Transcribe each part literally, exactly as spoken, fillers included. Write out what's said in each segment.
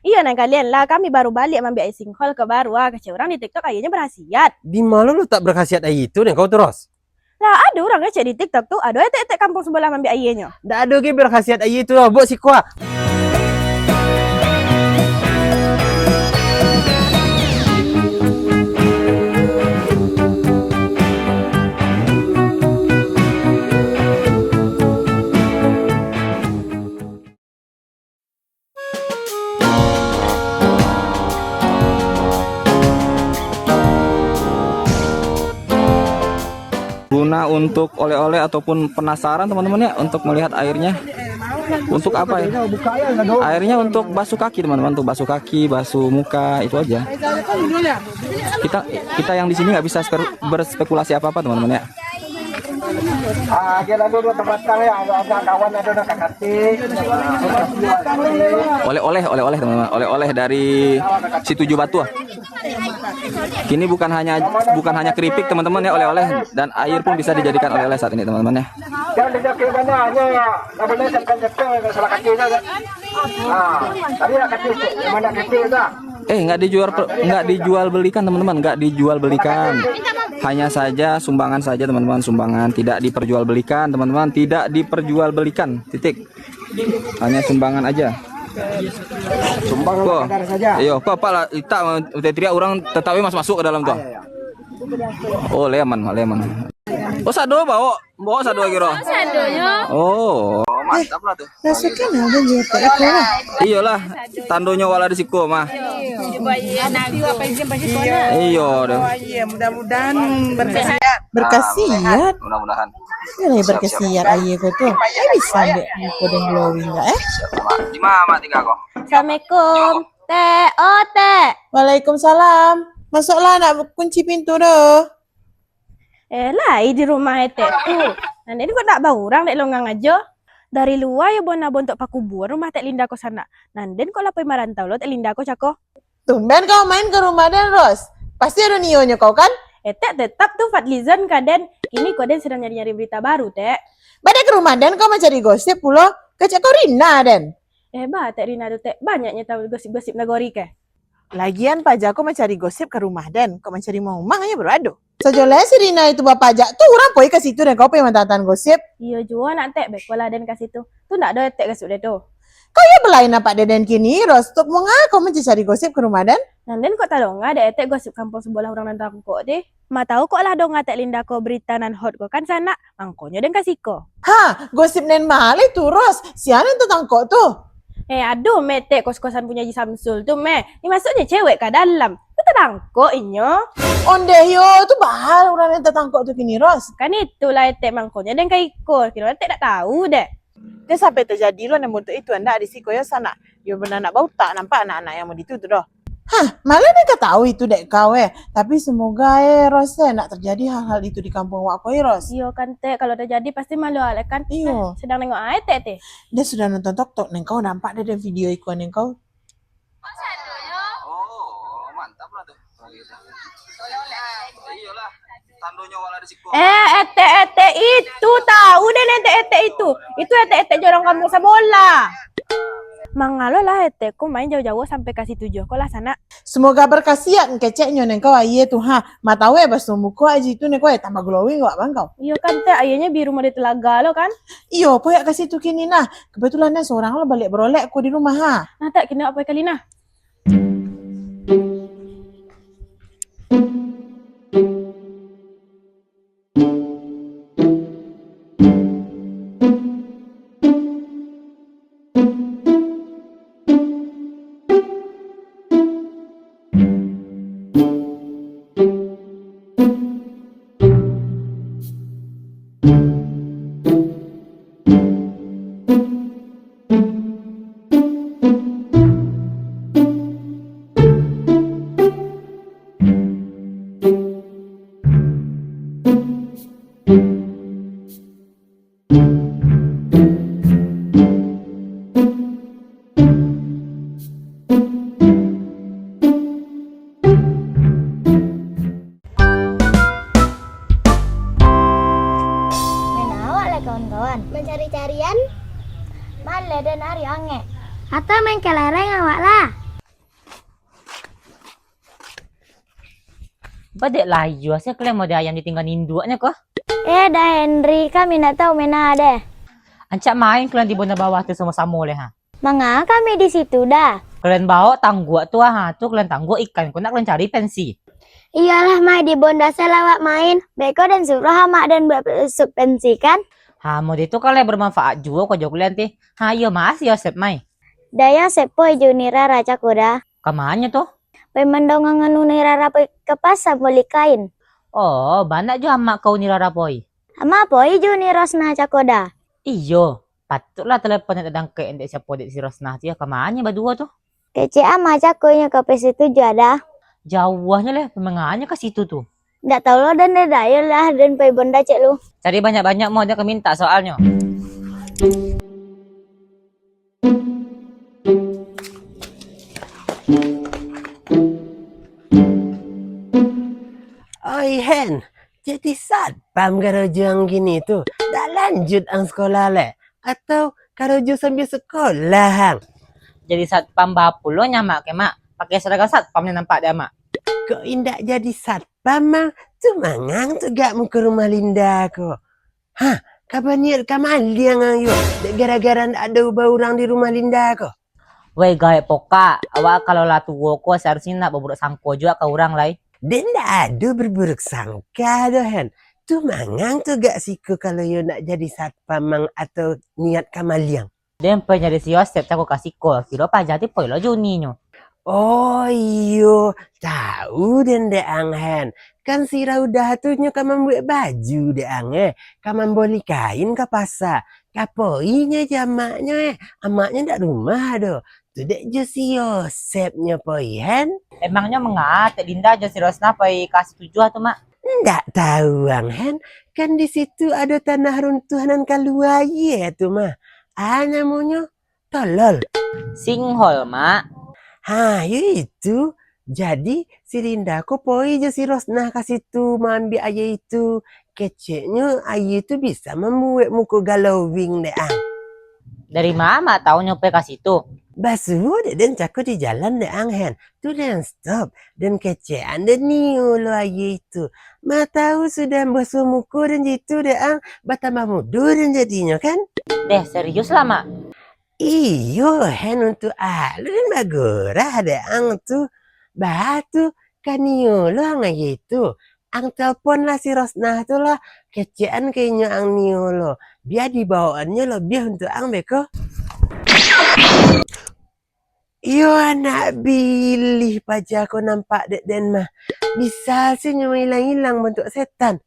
Iyo nan kalian lah, kami baru baliak maambiak aia sinkhol ko baru ah, kecek urang di TikTok aianyo berkhasiat. Di ma lo letak berkhasiat aia tu nan kau tu, Ros? Lah, ado urang kecek di TikTok tu, ado etek-etek kampuang sabalah maambiak aianyo. Ndak ado ge berkhasiat aia tu, Ros. Bok siko ah. Guna untuk oleh-oleh ataupun penasaran, teman-teman, ya, untuk melihat airnya. Untuk apa ya? Airnya untuk basuh kaki, teman-teman, untuk basuh kaki, basuh muka, itu aja. Kita kita yang di sini nggak bisa sker- berspekulasi apa-apa, teman-teman, ya. Ah, dia lalu dua tempat ya, ada, ada kawan ada nak kakatik. Oleh-oleh, oleh-oleh, teman-teman. Oleh-oleh dari si Tujuh Batu, ah. Kini bukan hanya bukan hanya keripik, teman-teman, ya, oleh-oleh, dan air pun bisa dijadikan oleh-oleh saat ini, teman-teman, ya. Yang dijadi mana hanya nak boleh tekan-tekan salah kaki saja. Ah, tapi nak kaki mana kaki dah. Eh, nggak dijual pe- nggak dijual belikan, teman-teman, nggak dijual belikan. Hanya saja sumbangan saja, teman-teman, sumbangan, tidak diperjualbelikan, teman-teman, tidak diperjualbelikan. Titik. Hanya sumbangan aja. Sumbang ko. Kadar saja. Iyo, ko apak lah, itak teriak urang tetap masuk-masuk ke dalam tu. Ah, iya, iya. Oh, leman, leman. Oh, sado bawa, bawa sado kiro. Sadonyo. Oh, mantap lah tu. Masukkan aja je, tak ikut lah. Iyolah, tandonyo wala di siko mah. Iyo dah. Iya, mudah-mudahan berkhasiat. Berkhasiat. Mudah-mudahan. Ini berkhasiat aia ko tu. Eh, bisa ambil muka dan glowing enggak, eh? Di mana tinggal kau? Assalamualaikum. Tek, oh, Tek. Waalaikumsalam. Masuklah, nak kunci pintu doh. Eh, lai di rumah etek tu. Nan den kok ndak baurang dek longang ajo. Dari lua yo bona bontok pakubuan rumah Tek Linda ko sanak. Nan den kok lapoi marantau lo Tek Linda ko cako. Tumben kau main ka rumah den, Ros. Pasti ado niyonyo kau, kan? Etek tetap tu Fadlizon ka den. Kini ko den sadang nyari-nyari berita baru, Tek. Baa dek ka rumah den kau mancari gosip pulo? Kecek kau Rina den. Eh, ba, Tek Rina tu, Tek. Banyaknyo tahu gosip-gosip nagori keh. Lagian paja ko mancari gosip ka rumah den, kok mancari umang-umang aja baru ado. Sajo lai si Rina itu bapajak tu, urang poi ka situ den kau poi mantatan gosip. Iyo juo nak, Tek, beko lah den ka situ. Tu ndak ado etek gosip den tu. Kau iyo balain apak den kini, Ros, tok manga kau mancari gosip ka rumah den? Nan den kok tadonga dek etek gosip kampuang sabolah urang nan tangkok ti? Ma tahu kok lah donga Tek Linda ko berita nan hot ko kan sanak, mangkonyo den ka siko. Ha, gosip nan ma lai tu, Ros? Sia nan tatangkok tu? Eh, aduh, metek kos-kosan punyo Haji Samsul tu, meh. Ni masuknyo cewek ka dalam. Tu tatangkok inyo. Ondeh yo, tu baa urang nan tatangkok tu kini, Ros? Kan itulah etek mangkonyo den ka iko. Kiro etek dak tahu dek. Jan sampai tajadi lo nan bontok itu andak di siko yo sanak. Yo bana nak bautak nampak anak-anak yang mode itu tu doh. Hah, malah den ka tahu itu dek kau eh. Tapi semoga eh, Ros eh, nak terjadi hal-hal itu di kampuang wak ko eh, Ros. Iyo kan, Tek, kalau terjadi pasti malu alek kan. Iyo. Eh, sedang nengok ai, Tek, Tek. Den sudah nonton TikTok neng kau, nampak dek den video iko neng kau. Oh, mantap lah tu. Iyolah, tandonyo wala di siko. Eh, etek-etek itu, tahu den etek-etek itu. Itu etek-etek jo urang kampuang sabolah. Mangalolah etek ko main jauah-jauah sampai ka situ juo ko lah sanak. Semoga berkhasiat keceknyo neng kau aia tu ha. Ma tahu eh, basuah muko aja itu neng kau eh, tambah glowing wak bang kau. Iyo kan, Tek, aianyo biru mode telaga lo kan. Iyo, poyak ka situ kini nah. Kebetulan den sorang lo baliak barolek ko di rumah ha. Nah, Tek, kini awak poi kali nah. Main awak lah kawan-kawan. Mancari-carian. Maleh den ari angek. Atau main kelereng awak lah. Badek layua se kalian model ayam ditinggaan induaknyo ko. Eh, Da Henry, kami ndak tahu mena deh. Ancak main kalian di Bonda Bawah tu samo-samo leh, ha. Manga kami di situ, Da? Kalian baok tangguak tu, ha, tu kalian tangguak ikan ko nak kalian cari pensi. Iyolah, Mai, di Bonda se lah awak main. Beko den suruah amak den buek sup pensi, kan? Ha, model tu kan lai bermanfaat juo ko jo kalian ti. Ha, iyo, makasih Yosep, Mai. Da Yosep poi jo Uni Rara cako, Da. Ka manyo tu? Pai mandongangan Uni Rara pai ka pasa boli kain. Oh, bana jo amak ka Uni Rara poi? Amak poi jo Uni Rosnah cako, Da. Iyo, patuiklah telepon dek dangkek dek siapo dek si Rosnah tu yo, ka manyo baduo tu? Kecek amak cako inyo ka P C tujuah, Da. Jauahnyo leh, pai manganyo ka situ tu. Ndak tahu lo den, Da, ayolah den pai Bonda cek lu. Cari banyak-banyak mo, jan ka mintak soalnyo. Oi, Hen, jadi satpam karajo ang kini tu? Dak lanjut ang sekolah leh? Atau karajo sambia sekolah ang? Jadi satpam bapulo nyo, Mak, ke, Mak? Pakai seragam satpam ni nampak dek Amak. Kok indak jadi satpam, Mang? Tu mangang tu gak muko rumah Linda ko. Hah, ka baniat ka maliang ang yo, dek gara-gara ndak ado ba urang di rumah Linda ko? Weh, gaek pokak, awak kalau lah tuo ko seharusnyo ndak baburuk sangko juo ka urang lai. Dek ndak ado berburuk sangka doh, Hen. Tu mangang tu gak siko kalau yo ndak jadi satpam ang atau niat ka maliang. Den pai nyari si Yosep cako ka siko, kiro paja ti poi lo jo uninyo. Oh iyo, tahu den dek ang, Hen. Kan si Raudah tu nyo ka mambuek baju dek ang, eh. Ka mamboli kain ka pasa. Ka poi nyo jo amaknyo, eh. Amaknyo ndak rumah doh. Tu dek jo si Yosep nyo poi, Hen. Emangnyo manga Tek Linda jo si Rosnah pai ka Situjuah tu, Mak? Ndak tahu ang, Hen. Kan di situ ado tanah runtuh nan kalua aia tu mah. A namonyo? Tolol. Singhole, Mak. Ha, yo itu. Jadi, si Linda ko poi jo si Rosnah ka situ maambiak aia itu. Keceknyo, aia tu bisa mambuek muko glowing dek ang. Dari ma Mak tahu nyo pai ka situ? Basuo dek den cako di jalan dek ang, Hen. Tu den stop, den kecekan, den nio lo aia itu. Ma tahu sudah basuo muko den jitu dek ang, batambah mudo den jadinyo, kan? Deh, serius lah, Mak? Iyo, Hen, untuak alun bagorah dek ang tu. Baa tu, ka nio lo ang aia tu. Ang telponlah si Rosnah tu lah, kecekan ka inyo ang nio lo. Bia dibawokannyo lo, bia untuak ang beko. Iyo, anak bilih paja ko nampak dek den mah. Bisa se nyo mailang-ilang bantuak setan.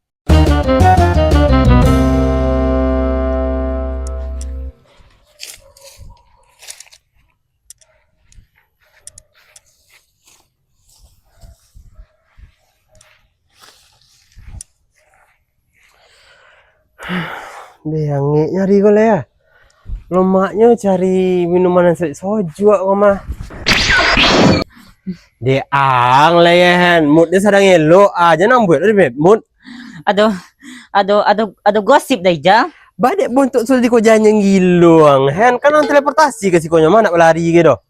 Deh, angeknyo hari ko lai, ah. Lomaknyo cari minuman nan sajuak-sajuak ko mah. Dek ang lai, Hen. Mood den sadang elok, ah. Jan ang buek lah di bad mood. Aduh, aduh, aduh, aduh gosip dah, Ijal. Badek bontok sudah dikojanya gilo ang, Hen. Kan ang teleportasi ka sikonyo mah, nak balari ge doh.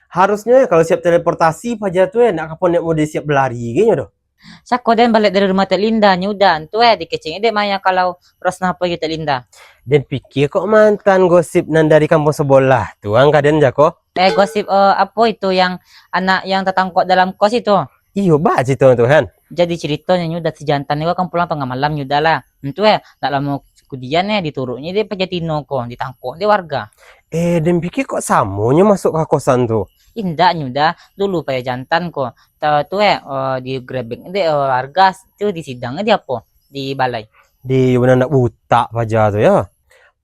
Harusnyo, eh, kalau siap teleportasi paja tu, eh, nak kapan nak mode siap balari ge nyo doh. Cako den baliak dari rumah Tek Linda nyo udah, tu, eh, dikecek dek Maya kalau Rosnah poi jo Tek Linda. Den pikia kok mantan gosip nan dari kampuang sabolah tu, ang ka den jako. Eh, gosip, eh, apo itu yang anak yang tatangkok dalam kos itu? Iyo, ba carito tu, Hen. Jadi caritonyo nyo udah si jantan ni kan pulang tangah malam nyo udah lah. Ntu, eh, ndak lamo kudian, eh, dituruknyo dek paja tino ko, ditangkok dek warga. Eh, den pikia kok samonyo masuk ka kosan tu? Indak, nyo udah dulu paja jantan ko. Ta-, tu, eh, eh, digerebek dek, eh, warga tu di sidang, eh, di apo? Di balai. Di, bana anak butak paja tu, yo.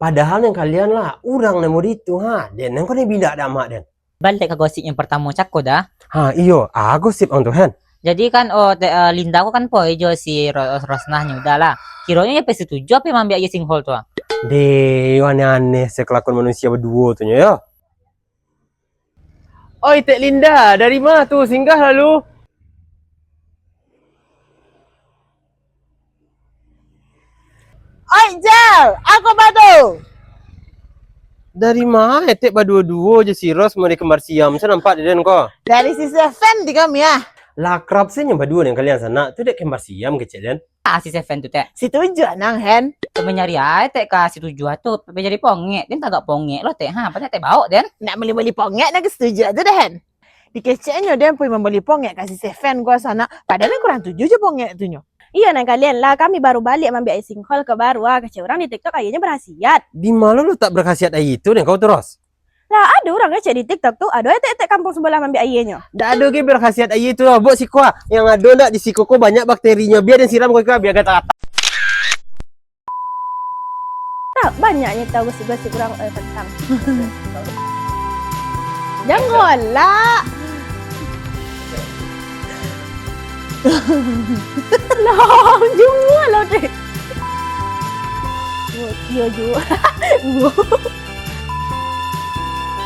Padahal nan kalian lah, urang nan murid tu, ha, den nan kau ni bidak damak den. Baliak ka gosip yang partamo cako dah. Ha, iyo. Ah, gosip ang tu, Hen. Jadi kan, oh, te-, eh, Linda ko kan poi jo si Ro-, Rosnah nyo udah lah. Kironyo iyo pai setuju apo maambiak iyo singhole tu, ah. Deh, aneh-aneh se kelakuan manusia baduo tu nyo, yo. Oi, Tek Linda, dari ma tu? Singgah lalu. Oi, Jal, ako bado. Dari ma etek baduo-duo jo si Ros mode kembar siam, sa nampak di den ko? Dari si Seven di kami, ah. Lah akrab se nyo baduo dengan kalian sanak tu, dek kembar siam kecek den. Ah, si Seven tu, Tek. Si Tujuah nang, Hen. Sampai nyari ai, Tek, ka si Tujuah tu. Sampai jadi pongek. Dia tagak pongek lo, Tek. Ha, banyak Tek baok, den. Nak bali-bali pongek nak ka si Tujuah tu dah, Hen. Dikeceknyo den poi mambali pongek ka si Seven ko sanak. Padahal kurang tujuah je pongek tu nyo. Iyo, nan kalian lah, kami baru baliak mambiak aia sinkhol ko baru, ah, kecek urang di TikTok aianyo berkhasiat. Di ma lo letak berkhasiat aia tu, den, kau terus? Lah, ado urang ngecek di TikTok tu, ado etek-etek kampung sebelah mambiak aianyo. Dak ado ge berkhasiat aia tu, buek siko ah. Yang ado ndak di siko ko banyak bakterinyo. Bia den siram ko, bia gatal-gatal. Nah, banyaknyo tahu gosip-gosip urang, eh, tentang. Jangan lah. Lah, jangan lah, deh. Iyo, iyo.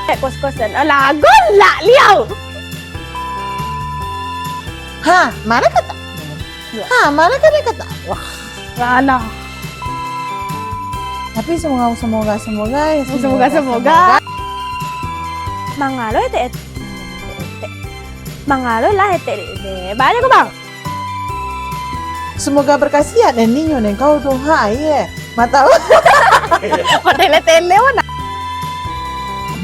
Eh, kos-kosan. Alah, golak liau. Ha, marah kata. Ha, marah kata. Wah. Alah. Tapi semoga, semoga, semoga, ya, semoga, semoga, semoga. Mangalo etek, etek. Mangalo lah etek, deh. Banyak ko, Bang. Semoga berkhasiat, eh, ninyo, neng kau tu. Ha, iye. Matau. Kau tele-tele, mana?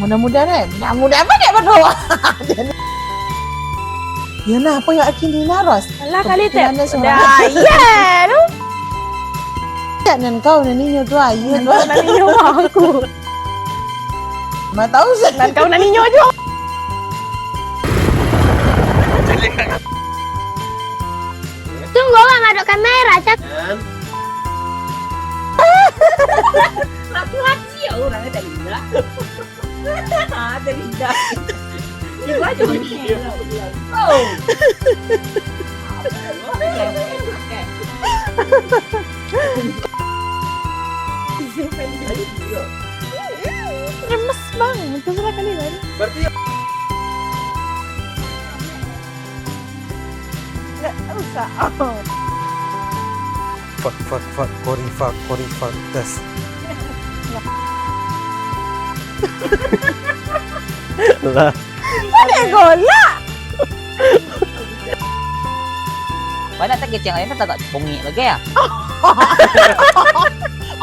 Mudah-mudahan, eh. Mudah-mudahan banyak berdoa. Yo nah, apo yo akin di naros? Alah, kali tu. Kebetulan dia seorang. Dah, iya, tu. Cak nan kau nan inyo tu, ah, iya tu. Nan inyo aku. Ma tahu sih. Nan kau nan inyo jo. Tunggu, Bang, ada kamera, Cak. Hati-hati ya, orangnya tak indah. Ah, tak indah. Ibu aja. Oh. Remes, Bang. Itu sudah kali, Bang. Berarti nggak usah. Fuck, fuck, fuck, kori fuck, kori fuck, tes. Lah. Ada golak. Banyak tak kecil, ini tak bongik lagi ya?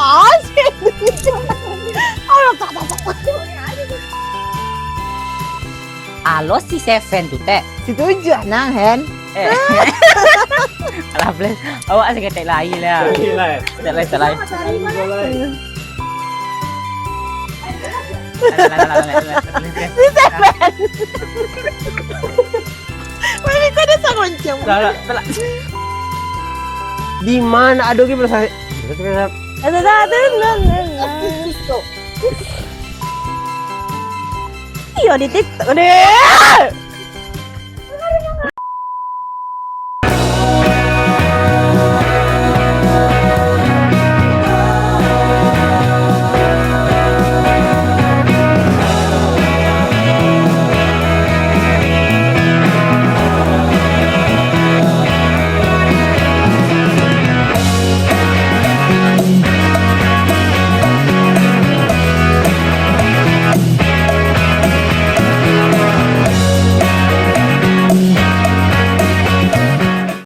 Asyik. Alo si Seven tu, Tek. Si Tujuah nang, Hen. Eh. Alah, Bless. Awak saketek lai lah. Saketek lai. Saketek lai, saketek lai. Saketek lai. Alah, alah, alah, alah, alah, alah. Si Seven. Mana kau ada sangoncang? Salah, salah. Di mana ada lagi berasa? Ada, ada, ada. Iyo, di TikTok deh.